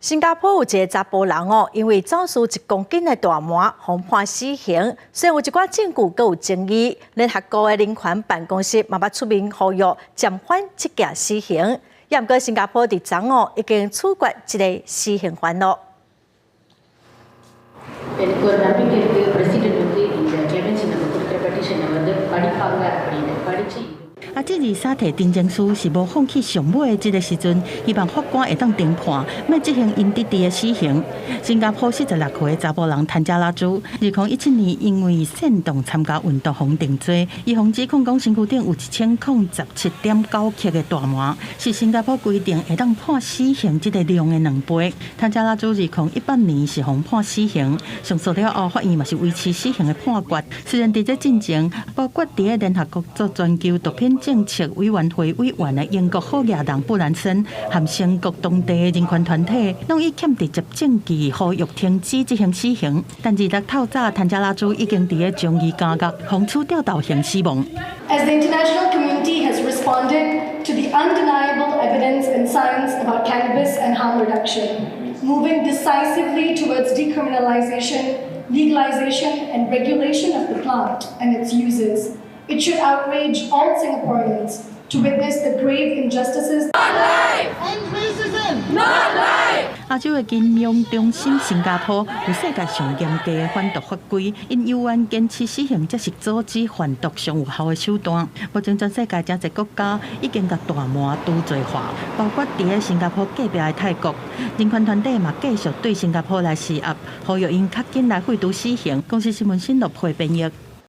新加坡有一个查埔人哦，因為走私1公斤的大麻，予判死刑。雖然有一寡證據閣有爭議，聯合國的人權辦公室嘛捌出面呼籲暫緩執行死刑。也毋過新加坡佇昨哦已經處決一个死刑犯囉。 எனக்கு ஒரு நம்பிக்கை இருக்கு, பிரசிடென்ட் வந்து இந்த கிளெமென்சி நம்ம கொடுக்குற பெட்டிஷனை வந்து படிப்பாங்க அப்படின்னு படிச்சு 啊，這二三提陳情書是無放棄上尾的這個時陣，希望法官會當停判，欲執行𪜶弟弟的死刑。新加坡46歲查埔人譚加拉珠，2017年因為煽動參加運動予定罪，伊予指控講身軀頂有1017.9克的大麻，是新加坡規定會當判死刑這個量的2倍。譚加拉珠2018年是予判死刑，上訴了後，法院嘛是維持死刑的判決。雖然佇這進前，包括佇咧聯合國做全球毒品政策委員會委員的英國好額人布蘭森，和成國當地的人權團體，攏以欠直接證據呼籲停止執行死刑。但26透早，譚加拉珠已經佇咧樟宜監獄，予處吊頭刑死亡。 As the international community has responded to the undeniable evidence and science about cannabis and harm reduction, moving decisively towards decriminalization, legalization, and regulation of the plant and its uses, it should outrage all Singaporeans to witness the grave injustices. 亞洲的金融中心新加坡有世界上嚴格的反毒法規，𪜶猶原堅持死刑才是阻止販毒上有效的手段。目前全世界誠濟國家已經共大麻除罪化，包括佇咧新加坡隔壁的泰國，人權團體嘛繼續對新加坡來施壓，呼籲𪜶較緊來廢除死刑。公視新聞新樂配編譯。